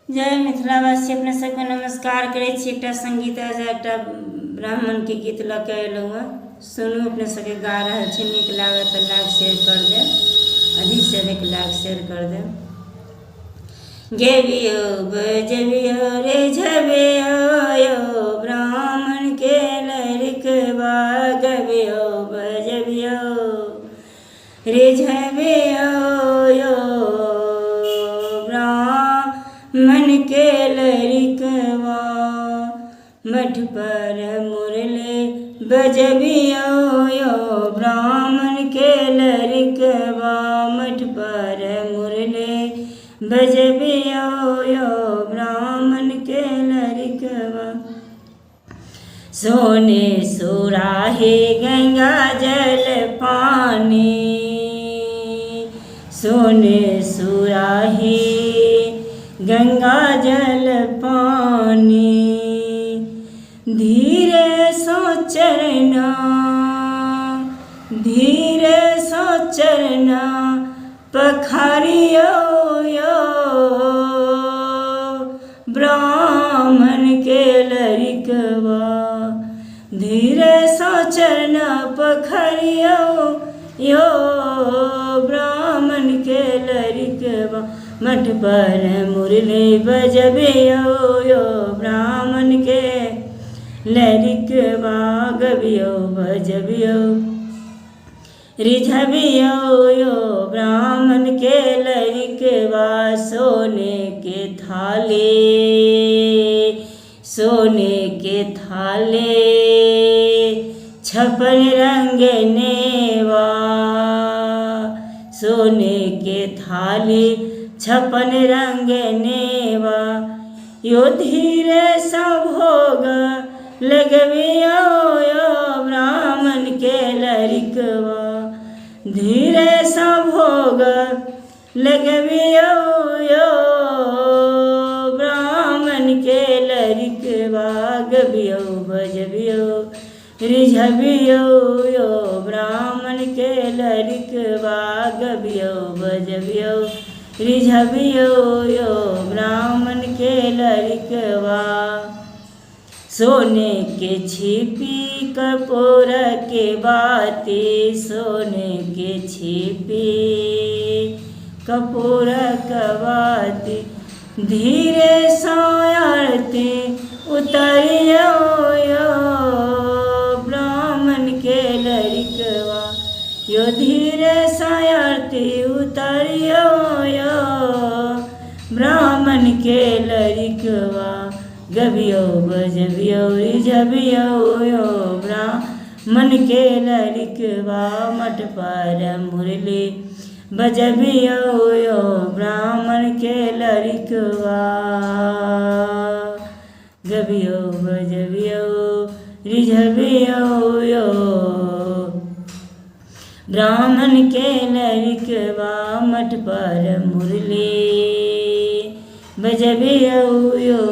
जय मिथिलावासी, अपने सबके नमस्कार करै छी। एकटा संगीता झा एकटा ब्राह्मणके गीत लऽ के अयलहुँ हँ। सुनू, अपने सबके गा रहल छी। नीक लागत तऽ लाइक शेयर कर देब, अधिकसँ अधिक लाइक शेयर कर देब। गेबियो बजबियो रे झबियो यो ब्राह्मणके लड़कबा, गबियो बजबियो रिझबियौ यौ ब्राह्मणके लड़िकवा, मठ पर मुरली बजबियौ यौ ब्राह्मणके लड़िकवा, मठ पर मुरली बजबियौ यौ ब्राह्मणके लड़िकवा। सोने सुराही गंगा जल पानी, सोने सुराही गंगा जल पानी, धीरे सो चरना, धीरे सो चरना पखारियौ यौ ब्राह्मणके लड़िकबा, धीरे सँ चरण पखरियौ यौ ब्राह्मणके लड़िकबा, मठ पर मुरली बजबियौ यौ ब्राह्मणके लड़िकबा, गबियौ बजबियौ रिझबियौ यौ ब्राह्मणके लड़िकबा। सोने के थाली, सोने के थाली छप्पन रंग नेवा, सोने के थाली छप्पन रंग नेवा, यो धीरे सँ भोग लगबियौ यौ ब्राह्मणके लड़िकबा, धीरे सँ भोग लगबियौ यौ ब्राह्मणके लड़िकबा, गबियौ बजबियौ रिझबियौ यौ ब्राह्मणके लड़िकबा, गबियौ बजबियौ रिझबियौ यौ ब्राह्मणके लड़िकबा। सोने के छिपी कपूर के बाती, सोने के छिपी कपूर के बाती, धीरे सँ आरती उतरियौ यौ ब्राह्मणके लड़िकबा, यो धीरे सँ आरती उतरियौ यौ ब्राह्मणके लड़िकबा, गबियौ बजबियौ रिझबियौ यौ ब्राह्मणके लड़िकबा, मठ पर मुरली बजबियौ यौ ब्राह्मणके लड़िकबा, गबियौ बजबियौ रिझबियौ यौ ब्राह्मणके लड़िकबा, मठ पर मुरली बजबियौ यौ